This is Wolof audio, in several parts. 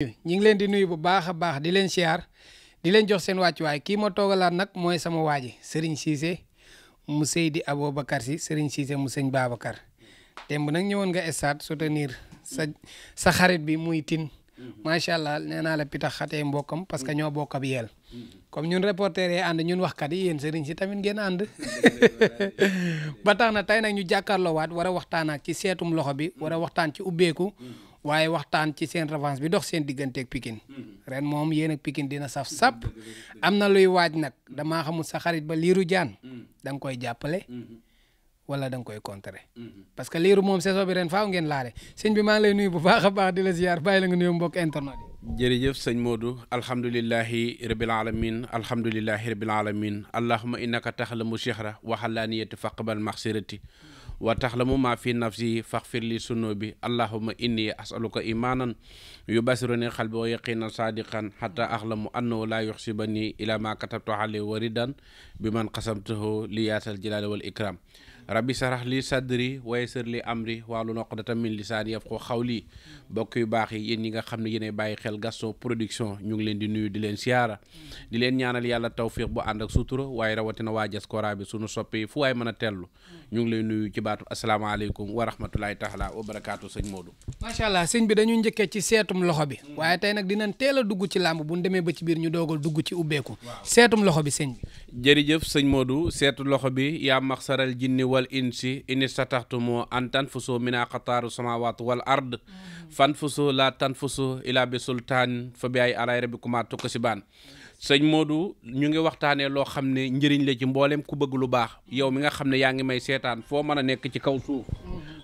ñi ngi leen di nuyu bu baax a baax di leen siyaar di leen jox seen wàccuwaay kii ma toogalaat nag mooy sama waaji Serigne Cissé mu Seydi Aboubacar Sy Serigne Cissé mu sëñ Babacar démb nag ñëwoon nga stade soutenir sa xarit bi muy tin macha allah nee naa la pitax xatee mbokkam parce que ñoo bokk ab yeel comme ñun reporter yi ànd ñun waxkat yi yéen Serigne si tamit ngeen ànd ba tax na tey nag ñu jàkkaarloowaat war a waxtaanaat ci seetum loxo bi war a waxtaan ci ubbeeku waaye waxtaan ci seen revanche bi dox seen digganteeg Pikine ren moom yéen ak Pikine dina saf sap am na luy waaj nag damaa xamul sa xarit ba Lirou Diane da nga koy jàppale wala da nga koy contrer parce que Lirou moom saison bi ren faaw ngeen laale sëñ bi maa ngi lay nuyu bu baax a baax di la ziar bàyyi la nga nuyu mbokk internet yi. jërëjëf sëñ Modou alhamdulilahi rabil alamin alhamdulilahi rabil alamin allahuma innaka taxlamu chihra waxalaaniyati faqbal maxsirati wa taxlamu ma fi nafsi faxfir li sunubi allahuma inni asaluka imanan yubasiruni xalbi wa yaqinan sadiqan xata axlamu annahu la yuxsibani ila ma katabtu alayhi wa ridan bi man qasamtuhu li yaatal jalali wal ikram rabbi sarax li sadri wa yassir li amri wahlul uqdatan min lisaani yafqahu qawli bokk yu baax yi yéen ñi nga xam ne yéenay bàyyi xel Gaston Production ñu ngi leen di nuyu di leen siyaara di leen ñaanal yàlla tawfiq bu ànd ak sutura waaye rawatina waa diaspora bi sunu soppe fu waay mën a tellu ñu ngi lay nuyu ci baatu asalaamaaleykum wa rahmatulahi taala wa barakaatu sëñ Modou. macha allah sëñ bi dañu njëkkee ci seetum loxo bi waaye tey nag dinañ teel a dugg ci làmb bu ñu demee ba ci biir ñu doogal dugg ci ubbeeku seetum loxo bi sëñ bi. jërëjëf sëñ Modou seetu loxo bi yaa maxsaral jinni wal insi in istataxtumu an tanfusu mina xataaru samawat wal ard fanfusu la tanfusu ila bi sultaan fa bi ay alay rabbikuma tukkasibaan sëñ Modou ñu ngi waxtaanee loo xam ne njëriñ la ci mboolem ku bëgg lu baax yow mi nga xam ne yaa ngi may seetaan foo mën a nekk ci kaw suuf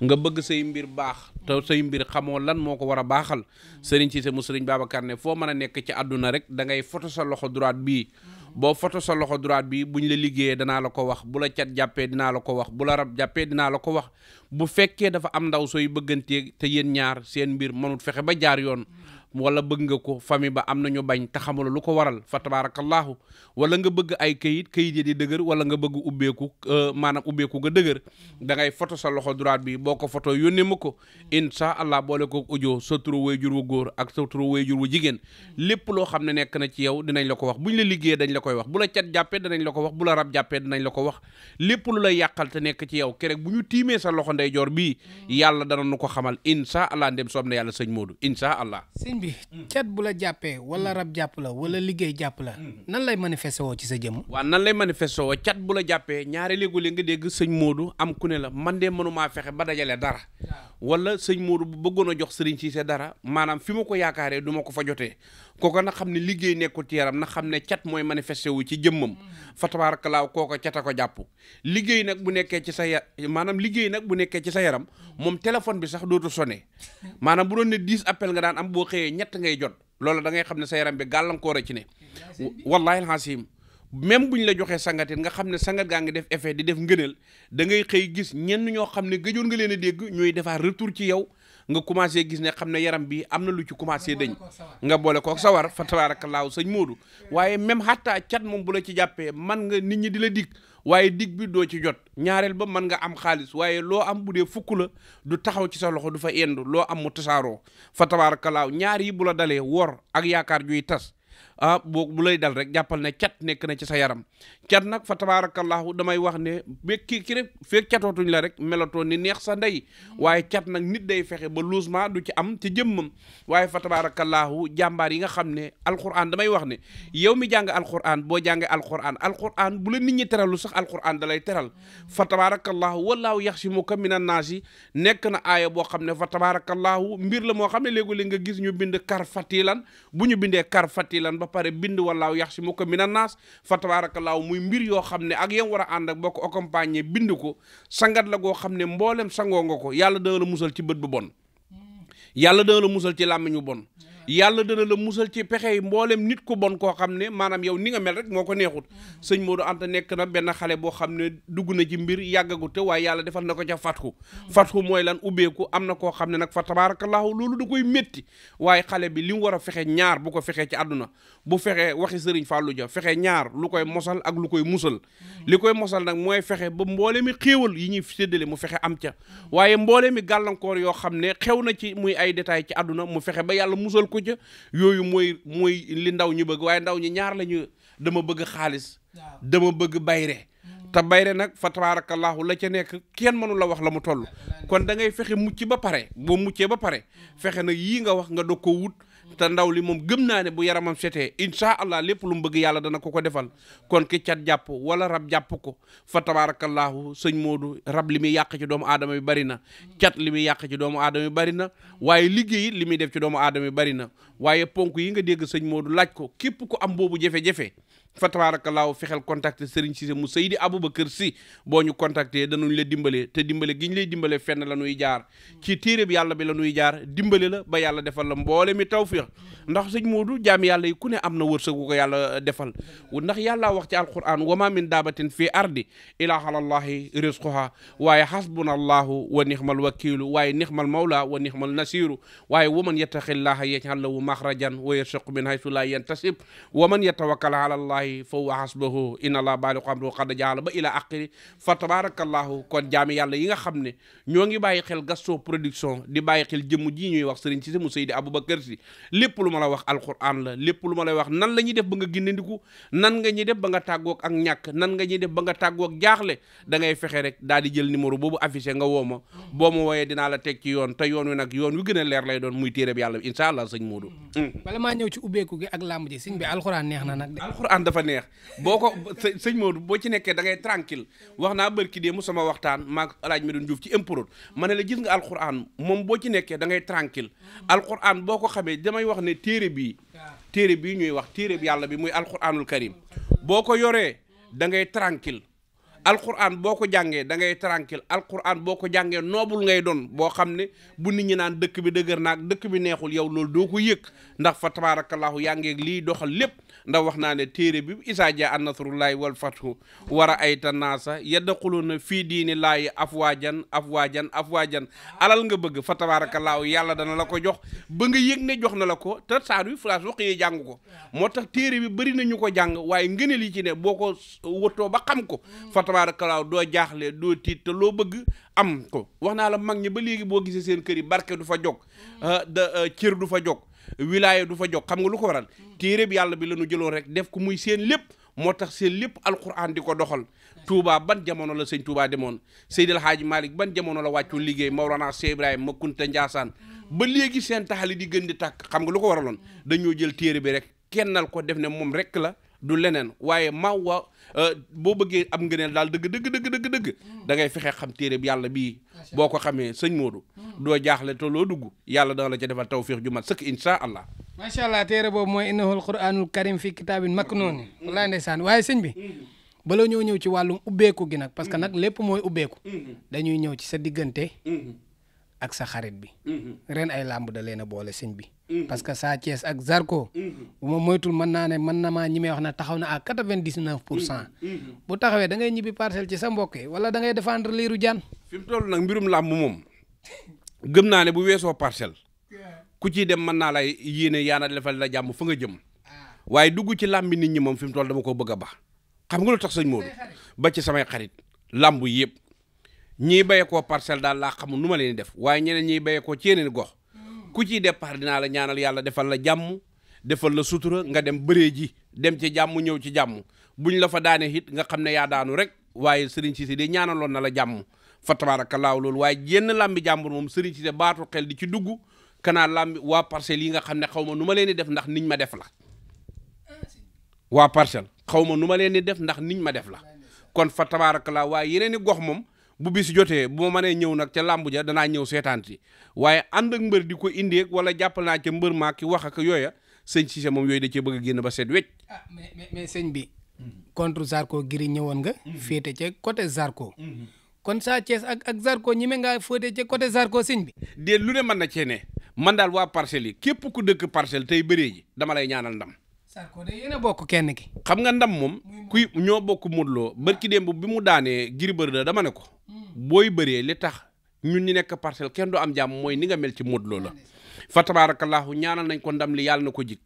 nga bëgg say mbir baax te say mbir xamoo lan moo ko war a baaxal Serigne Cissé mu Serigne Babacar ne foo mën a nekk ci àdduna rek da ngay foto sa loxo droite bii boo foto sa loxo droite bi buñ la liggéeyee danaa la ko wax bu la cat jàppee dinaa la ko wax bu la rab jàppee dinaa la ko wax bu fekkee dafa am ndaw sooy bëggantee te yéen ñaar seen mbir mënut fexe ba jaar yoon wala bëgg nga ko famille ba am nañu bañ te xamul lu ko waral fa tabarakallahu wala nga bëgg ay kayit yi di dëgër wala nga bëgg ubbeeku maanaam ubbeeku nga dëgër da ngay photo sa loxo droite bi boo ko photo yónnee ma ko insha allah boole ko audio sa turu wayjur wu góor ak sa turu wayjur wu jigéen lépp loo xam ne nekk na ci yow dinañ la ko wax buñ la liggéeyee dañ la koy wax bu la cat jàppee danañ la ko wax bu la rab jàppee dinañ la ko wax lépp lu lay yàqal te nekk ci yow kerek bu ñu tiimee sa loxo ndeyjoor bii yàlla dana nu ko xamal insha allah ndem soob na yàlla sëñ Modou insha allah cat bu la jàppee wala rab jàpp la wala liggéey jàpp la nan lay manifesté woo ci sa jëmm waaw nan lay manifesté woo cat bu la jàppee ñaari léegi nga dégg sëñ Modou am ku ne la man de mënumaa fexe ba dajale dara wala sëñ Modou bu bëggoon a jox Serigne Cissé dara maanaam fi ma ko yaakaaree du ma ko fa jotee kooka na xam ne liggéey nekkul ci yaram na xam ne cat mooy manifesté wu ci jëmmam fa tabarakallah kooka cat a ko jàpp liggéey nag bu nekkee ci sa maanaam liggéey nag bu nekkee ci sa yaram moom téléphone bi sax dootu sonné maanaam bu doon ne 10 appel nga daan am boo xëyee ñett ngay jot loolu da ngay xam ne sa yaram bi gàllankoor a ci ne wallahi alhasim même buñ la joxee sangatit nga xam ne sangat gaa ngi def effet di def ngëneel da ngay xëy gis ñenn ñoo xam ne gëjoon nga leen a dégg ñooy defaat retour ci yow nga commencé gis ne xam ne yaram bi am na lu ci commencé dañ nga boole kook sawar fa tabaarakallaahu sëñ Modou waaye même xattaa cat moom bu la ci jàppee man nga nit ñi di la dig waaye dig bi doo ci jot ñaareel ba mën nga am xaalis waaye loo am bu dee fukk la du taxaw ci sa loxo du fa yendu loo am mu tasaaroo fa tabaarakallaahu ñaar yi bu la dalee wor ak yaakaar juy tas bu lay dal rek jàppal ne cat nekk na ci sa yaram cat nag fa tabarakallahu damay wax ne bekk ki rek feek catootuñ la rek melatoo ni neex sa ndey waaye cat nag nit day fexe ba loosement du ci am ci jëmmam waaye fa tabarakallahu jàmbaar yi nga xam ne alquran damay wax ne yow mi jàng alquran boo jàngee alquran bu la nit ñi teralu sax alquran da lay teral fa tabarakallahu wallaahu yaxsimuka minan naasi nekk na aaya boo xam ne fa tabarakallahu mbir la moo xam ne léegi-léeg nga gis ñu bind kar fatilan bu ñu bindee kar fatilan ba pare bind wallaahu yaxsimuka minan naas fa tabaarakallaahu muy mbir yoo xam ne ak yam war a ànd ak boo ko accompagner bind ko sangat la goo xam ne mboolem sangoo nga ko yàlla dana la musal ci bët bu bon yàlla dana la musal ci làmmiñ bu bon yàlla dana la musal ci pexe yi mboolem nit ku bon koo xam ne maanaam yow ni nga mel rek moo ko neexut sëñ Modou Anta nekk na benn xale boo xam ne dugg na ci mbir yàggagu te waaye yàlla defal na ko ca fatku mooy lan ubbeeku am na koo xam ne nag fa tabarakallahu loolu da koy métti waaye xale bi li mu war a fexe ñaar bu ko fexee ci àdduna bu fexee waxi sëriñ Fallou Dia fexe ñaar lu koy mosal ak lu koy musal li koy mosal nag mooy fexe ba mboole mi xéewal yi ñuy séddale mu fexe am ca waaye mboole mi gàllankoor yoo xam ne xew na ci muy ay détails ci àdduna mu fexe ba yàlla musal ko ca yooyu mooy li ndaw ñi bëgg waaye ndaw ñi ñaar lañu dama bëgg xaalis dama bëgg bayre te bayre nag fa tabarakallahu la ca nekk kenn mënu la wax la mu toll kon da ngay fexe mucc ba pare boo muccee ba pare fexe nag yii nga wax nga doog ko wut te ndaw li moom gëm naa ne bu yaramam setee incha allah lépp lu mu bëgg yàlla dana ko defal kon ki cat jàpp wala rab jàpp ko fa tabarakallahu sëñ Modou rab li muy yàq ci doomu aadama bi bari na cat li muy yàq ci doomu aadama bi bari na waaye liggéey li muy def ci doomu aadama bi bari na waaye ponk yi nga dégg sëñ Modou laaj ko képp ku am boobu jafe-jafe fa tabaarakallaahu fexeel contacter Serigne Cissé mu Seydi Aboubacar Sy boo ñu contacter danañ la dimbale te dimbale gi ñu lay dimbale fenn la ñuy jaar ci téere bi yàlla bi la ñuy jaar dimbale la ba yàlla defal la mboole mi tawfiix ndax sëñ Modou jaami yàlla yi ku ne am na wërsëg gu ko yàlla defal ndax yàllaa wax ci alquran wa ma min daabatin fii ardi ilaa alallahi rizquha waaye hasbunallahu wa nixmal wakiilu waaye nixmal mawla wa nixmal nasiru waaye wa man yattaqillaha yaj'al lahu maxrajan wa yarzuqhu min haysu la yantasib wa man yatawakkal ala allah fa huwa hasbuhu inna allah baaligu amrihi qad jaala ba ila aqiri fa tabarakallahu kon jaami yàlla yi nga xam ne ñoo ngi bàyyi xel Gaston Production di bàyyi xel jëmm ji ñuy wax Serigne Cissé mu Seydi Aboubacar Sy lépp lu ma la wax alquran la lépp lu ma lay wax nan la ñuy def ba nga gindandiku nan nga ñuy def ba nga tàggoog ak ñàkk nan nga ñuy def ba nga tàggoog jaaxle da ngay fexe rek daal di jël numéro boobu affiché nga woo ma boo ma wooyee dinaa la teg ci yoon te yoon wi nag yoon wi gën a leer lay doon muy téere bi yàlla bi incha allah sëñ Modou bala maa ñëw ci ubbeeku gi ak làmb ji sëñ bi alxuraan neex na nag de alxuraan dafa neex boo ko sëñ Modou boo ci nekkee da ngay tranquille wax naa bërki dee mu sama waxtaan maag alaaj mi doon Diouf ci improd ma ne la gis nga alxuraan moom boo ci nekkee da ngay tranquille alxuraan boo ko xamee damay wax ne téere bii ñuy wax téere bi yàlla bi muy alxuraanul karim boo ko yoree da ngay tranquille alquran boo ko jàngee da ngay tranquille alquran boo ko jàngee noobul ngay doon boo xam ne bu nit ñi naan dëkk bi dëgër naag dëkk bi neexul yow loolu doo ko yëg ndax fa tabarakallahu yaa ngeeg lii doxal lépp ndax wax naa ne téere bi isaa jaa an nasrullahi wal fathu war a ayta naasa yadxuluna fii diini laayi afwaajan alal nga bëgg fa tabarakallahu yàlla dana la ko jox ba nga yëg ne jox na la ko te saar wi flaas waqiyee jàng ko moo tax téere bi bëri na ñu ko jàng waaye ngëneel yi ci ne boo ko wëttoo ba xam ko fa tabarakallahu doo jaaxle doo tiit te loo bëgg am ko wax naa la mag ñi ba léegi boo gisee seen kër yi barke du fa jog cër du fa jog wilaaya du fa jog xam nga lu ko waral téere bi yàlla bi la ñu jëloon rek def ko muy seen lépp moo tax seen lépp alquran di ko doxal Touba ban jamono la sëñ Touba demoon Seydil Hadji Malick ban jamono la wàccu liggéey Mawlana Cheikh Ibrahima Makunta Ndiassane ba léegi seen taxali di gën di tàkk xam nga lu ko waraloon dañoo jël téere bi rek kennal ko def ne moom rek la du leneen waaye mawa boo bëggee am ngëneel daal dëgg da ngay fexe xam téere bi yàlla bii boo ko xamee sëñ Modou doo jaaxle te loo dugg yàlla dana la ca defal tawfiix ju mat sëkk insha allah macha allah téere boobu mooy innahul quraanul karim fi kitaabin maknuun wallaay ndeysaan waaye sëñ bi bala ñëw ci wàllum ubbeeku gi nag parce que nag lépp mooy ubbeeku dañuy ñëw ci sa diggante ak sa xarit bi ren ay làmb da leen a boole sëñ bi parce que Sa Thiès ak Zarko bu ma moytul mën naa ne mën na maa ñi may wax na taxaw na à 99% bu taxawee da ngay ñibbi parcelle ci sa mbokk yi wala da ngay défendre liiru jaan fi mu toll nag mbirum làmb moom gëm naa ne bu weesoo parcelle ku ciy dem mën naa lay yéene yaana defal la jàmm fa nga jëm waaye dugg ci làmbi nit ñi moom fi mu toll dama ko bëgg a baax xam nga lu tax sëñ Modou ba ci samay xarit làmb yëpp ñiy béye koo parcelle daal laa xamul nu ma leen def waaye ñeneen ñiy béye koo ci yeneen gox ku ciy départ dinaa la ñaanal yàlla defal la jàmm defal la sutura nga dem bëree ji dem ci jàmm ñëw ci jàmm buñ la fa daane it nga xam ne yaa daanu rek waaye Serigne Cissé de ñaanaloon na la jàmm fa tabaarakallaahu loolu waaye jenn làmbi jàmbur moom Serigne Cissé baatu xel di ci dugg kanaa làmbi waa parcelle yi nga xam ne xaw ma nu ma leen di def ndax niñ ma def la waa parcelle xaw ma nu ma leen di def ndax niñ ma def la kon fa tabaarakallaahu waaye yeneen i gox moom bu bis jotee bu ma mënee ñëw nag ca làmb ja danaa ñëw seetaan si waaye ànd ak mbër di ko indee wala jàppal naa ca mbër maa ki wax ak yooya sëñ Cissé moom yooyu da cee bëgg a génn ba seet wecc. ah mais sëñ bi. contre Zarko giri ñëwoon nga. féete ca côté Zarko. kon Sa Thiès ak Zarko ñi me ngaa féete ca côté Zarko sëñ bi. de lu ne mën na cee ne man daal waa parcelles yi képp ku dëkk parcelle tey bëree ji dama lay ñaanal ndam. Zarko de yéen a bokk kenn ki. xam nga ndam moom kuy ñoo bokk Modou Lo barki démb bi mu daanee Gris Bordeaux dama ne ko booy bëree li tax ñun ñi nekk parcelle kenn du am jàmm mooy ni nga mel ci Modou Lo la fa tabarakallahu ñaanal nañ ko ndam li yàlla na ko jig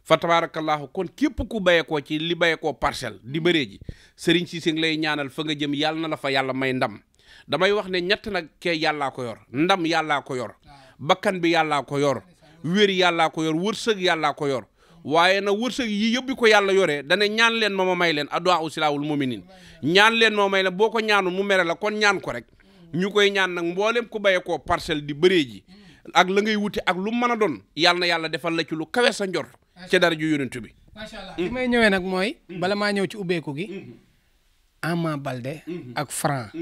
fa tabarakallahu kon képp ku bayekoo ci li bayekoo parcelle di bëree ji Serigne Cissé ngi lay ñaanal fa nga jëm yàlla na la fa yàlla may ndam damay wax ne ñett nag kee yàllaa ko yor ndam yàllaa ko yor bakkan bi yàllaa ko yor wér yàllaa ko yor wërsëg yàllaa ko yor waaye nag wërsëg yi yëpp ko yàlla yoree dane ñaan leen ma may leen addu'a u silaahul mu'minin ñaan leen ma may leen boo ko ñaanul mu mere la kon ñaan ko rek ñu koy ñaan nag mboolem ku baye koo parcelle di bëree ji ak la ngay wuti ak lu mën a doon yàlla na yàlla defal la ci lu kawe sa njor ca dara ju yonent bi macha allah li may ñëwee nag mooy bala maa ñëw ci ubbeeku gi Ama Baldé ak Franc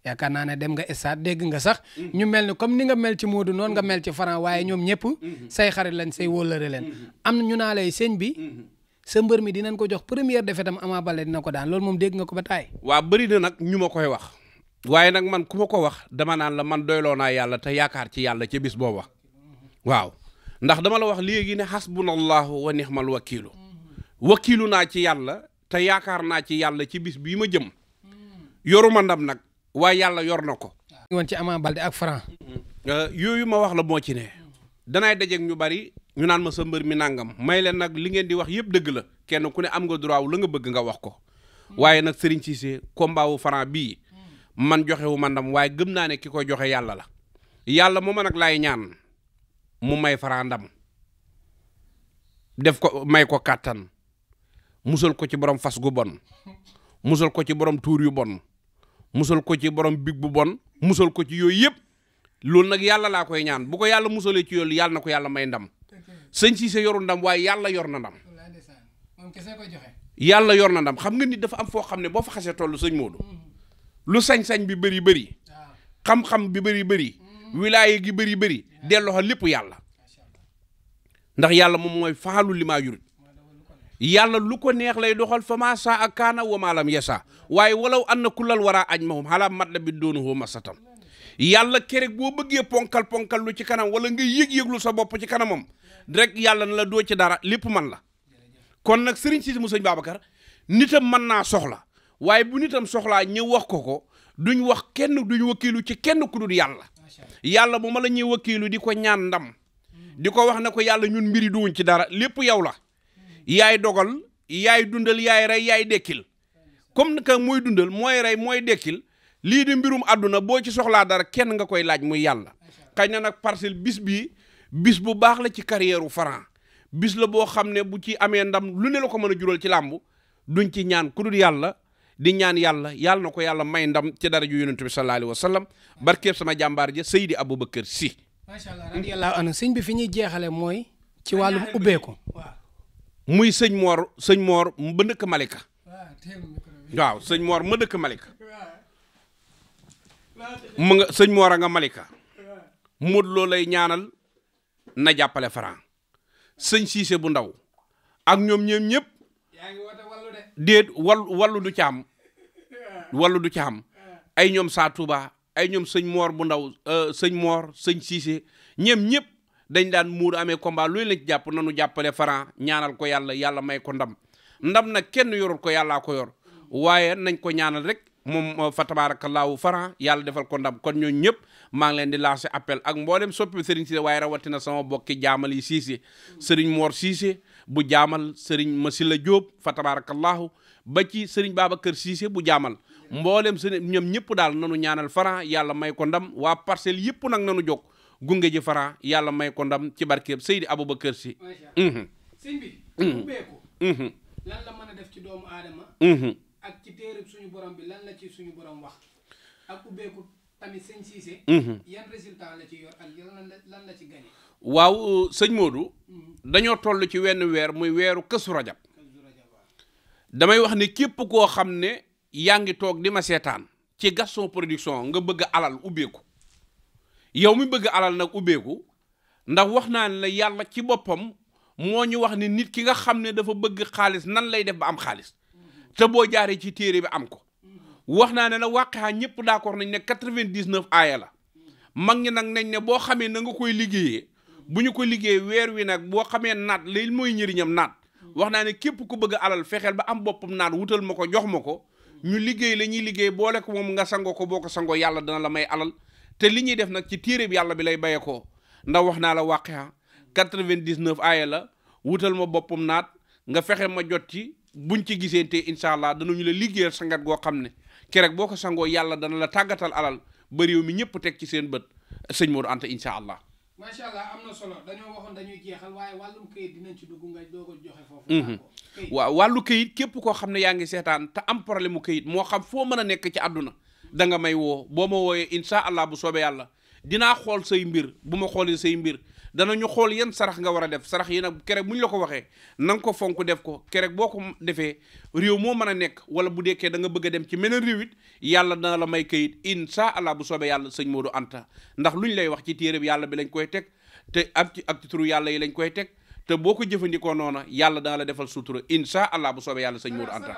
yaakaar naa ne dem nga stade dégg nga sax ñu mel ni comme ni nga mel ci Modou noonu nga mel ci Franc waaye ñoom ñëpp say xarit lañ say wóllëre leen am na ñu naa lay sëñ bi sa mbër mi dinañ ko jox première défaite am Ama Baldé dina ko daan loolu moom dégg nga ko ba taay waa bëri na nag ñu ma koy wax waaye nag man ku ma ko wax dama naan la man doyloo naa yàlla te yaakaar ci yàlla ca bis booba waaw ndax dama la wax léegi ne hasbunallahu wa nihmal wakiilu naa ci yàlla te yaakaar naa ci yàlla ci bis bii ma jëm yoruma ndam nag waaye yàlla yor na ko. woon ci Ama Baldé ak Franc. yooyu ma wax la moo ci ne danaay dajeeg ñu bari ñu naan ma sa mbër mi nangam may leen nag li ngeen di wax yëpp dëgg la kenn ku ne am nga droit la nga bëgg nga wax ko waaye nag Serigne Cissé combat wu Franc bii man joxewu ma ndam waaye gëm naa ne ki koy joxe yàlla la yàlla mooma nag laay ñaan mu may Franc ndam def ko may ko kàttan musal ko ci borom fas gu bon musal ko ci borom tuur yu bon musal ko ci borom big bu bon musal ko ci yooyu yëpp loolu nag yàlla laa koy ñaan bu ko yàlla musalee ci yoolu yàlla na ko yàlla may ndam sëñ Cissé yoru ndam waaye yàlla yor na ndam yàlla yor na ndam xam nga nit dafa am foo xam ne boo fa xasee toll sëñ Modou lu sañ-sañ bi bëri xam-xam bi bëri wilaaye gi bëri delloo xa lépp yàlla ndax yàlla moom mooy faalu li maa yurit yàlla lu ko neex lay doxal fa maa saa ak kaana wa maa lam yasa waaye walaw an na kullal waraa aj mahum xalaa mat la bi doonuhoo masatam yàlla kerek boo bëggee ponkal lu ci kanam wala nga yëg-yëglu sa bopp ci kanamam rek yàlla na la doo ci dara lépp man la kon nag Serigne Cissé mu sëñ Babacar nitam mën naa soxla waaye bu nitam soxlaa ñëw wax ko duñ wax kenn duñ wakkiilu ci kenn ku dul yàlla bu ma la ñuy wakkiilu di ko ñaan ndam di ko wax ne ko yàlla ñun mbiri duwuñ ci dara lépp yow la yaay dogal yaay dundal yaay rey yaay dekkil comme que mooy dundal mooy rey mooy dekkil lii di mbirum àdduna boo ci soxlaa dara kenn nga koy laaj muy yàlla xëy na nag parcelle bis bu baax la ci carrière u Franc bis la boo xam ne bu ci amee ndam lu ne la ko mën a jural ci làmb duñ ci ñaan ku dul yàlla di ñaan yàlla na ko yàlla may ndam ci dara ju yonent bi sallallahu alayhi wa sallam barkeeb sama jàmbaar ja Seydi Aboubacar Sy macha allah radiyallahu anhu sëñ bi fi ñuy jeexale mooy ci wàllum ubbeeku muy sëñ Mor ba dëkk Malika waaw sëñ Mor ma dëkk Malika mu nga sëñ Mor a nga Malika Modou Lo lay ñaanal na jàppale Franc sëñ Cissé bu ndaw ak ñoom ñëpp déet wallu du caam ay ñoom Saa Touba ay ñoom sëñ Mor bu ndaw sëñ Mor sëñ Cissé ñëpp dañ daan muur amee combat luy la ci jàpp nanu jàppale Franc ñaanal ko yàlla may ko ndam nag kenn yorul ko yàllaa ko yor waaye nañ ko ñaanal rek moom fa tabaarakallaahu Franc yàlla defal ko ndam kon ñooñu ñëpp maa ngi leen di lancer appel ak mboolem soppi Serigne Cissé waaye rawatina sama bokki jaamal yi Cissé Serigne Mor Cissé bu jaamal Serigne Masila Diop fa tabaarakallaahu ba ci Serigne Babacar Cissé bu jaamal mboolem Serigne ñoom ñëpp daal nanu ñaanal Franc yàlla may ko ndam waa parcelle yëpp nag nanu jóg gunge ji Franc yàlla may ko ndam ci barkeeb Seydi Aboubacar Sy. sëñ bi. ubbeeku. lan la mën a def ci doomu aadama. ak ci téereb suñu borom bi lan la ci suñu borom wax ak ubbeeku tamit sëñ Cissé. yan résultat la ci yor ak lan la ci gagné. waaw sëñ Modou. dañoo toll ci wenn weer muy weeru Kazu Rajab. damay wax ne képp koo xam ne yaa ngi toog di ma seetaan ci Gaston Production nga bëgg alal ubbeeku. yow mi bëgg alal nag ubbeeku ndax wax naa ne la yàlla ci boppam moo ñu wax ni nit ki nga xam ne dafa bëgg xaalis nan lay def ba am xaalis te boo jaaree ci téere bi am ko wax naa ne la wàqaa ñëpp d'accord nañ ne 99 aaya la mag ñi nag nañ ne boo xamee na nga koy liggéeyee bu ñu ko liggéeyee weer wi nag boo xamee naat lay mooy njëriñam naat wax naa ne képp ku bëgg alal fexeel ba am boppam naat wutal ma ko jox ma ko ñu liggéey la ñuy liggéey boole ko moom nga sangoo ko boo ko sangoo yàlla dana la may alal te li ñuy def nag ci téere bi yàlla bi lay baye ko ndax wax naa la wàqia 99 aaya la wutal ma boppam naat nga fexe ma jot ci buñ ci gisante incha allah danañu la liggéeyal sangat goo xam ne kerek boo ko sangoo yàlla dana la tàggatal alal ba réew mi ñëpp teg ci seen bët sëñ Modou Anta incha allah. macha allah am na solo dañoo waxoon dañuy jeexal waaye wàllum këyit dinañ ci dugg nga doo ko joxe foofu. waaw wàllu këyit képp koo xam ne yaa ngi seetaan te am problème mu këyit moo xam foo mën a nekk ci àdduna da nga may woo boo ma wooyee incha allah bu soobee yàlla dinaa xool say mbir bu ma xoolee say mbir danañu xool yan sarax nga war a def sarax yi nag kerek bu ñu la ko waxee na nga ko fonk def ko kerek boo ko defee réew moo mën a nekk wala bu dekkee da nga bëgg a dem ci meneen réew it yàlla dana la may këyit incha allah bu soobee yàlla sëñ Modou Anta ndax luñ lay wax ci téere bi yàlla bi lañ koy teg te ak ci turu yàlla yi lañ koy teg te boo ko jëfandikoo noona yàlla dana la defal sutura incha allah bu soobee yàlla sëñ Modou Anta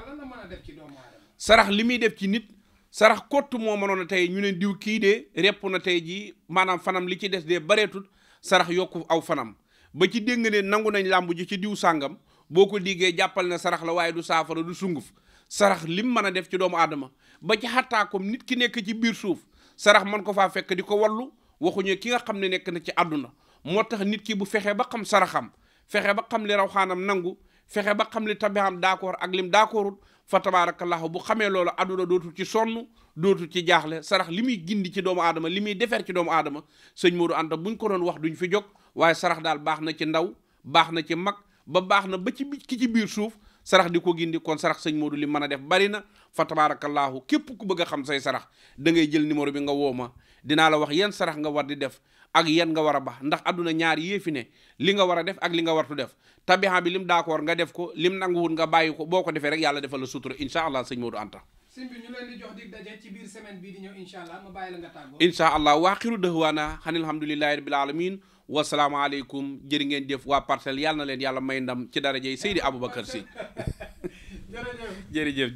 sarax li muy def ci nit sarax kott moo mënoon a tey ñu ne diw kii de repp na tey jii maanaam fanam li ci des de bareetut sarax yokku aw fanam ba ci dégg nga ne nangu nañ làmb ji ci diw sàngam boo ko diggee jàppal ne sarax la waaye du saafara du sunguf sarax lim mën a def ci doomu aadama ba ci xattaa comme nit ki nekk ci biir suuf sarax man ko faa fekk di ko wallu waxuñu ki nga xam ne nekk na ci àdduna moo tax nit ki bu fexee ba xam saraxam fexe ba xam li raw xaanam nangu fexe ba xam li tabiam d'accord ak lim d'accordul fa tabarakallahu bu xamee loolu àdduna dootul ci sonn dootul ci jaaxle sarax li muy gindi ci doomu aadama li muy defar ci doomu aadama sëñ Modou Anta buñ ko doon wax duñ fi jóg waaye sarax daal baax na ci ndaw baax na ci mag ba baax na ba ci ki ci biir suuf sarax di ko gindi kon sarax sëñ Modou li mën a def bari na fa tabarakallahu képp ku bëgg a xam say sarax da ngay jël numéro bi nga woo ma dinaa la wax yan sarax nga war di def ak yan nga war a baax ndax àdduna ñaar yee fi ne li nga war a def ak li nga wartu def tabiha bi lim d'accord nga def ko lim nanguwul nga bàyyi ko boo ko defee rek yàlla defal la sutura incha allah sëñ Modou Anta sëñ bi ñu leen di jox dig daje ci biir semaine bii di ñëw incha allah ma bàyyi la nga tàggoo incha allah waaxiru dëhwaana alhamdulillahi rabbil alamin wasalaamaaleykum jërë ngeen jëf waa Parcelles yàlla na leen yàlla may ndam ci darajey Seydi Aboubacar Sy jërëjëf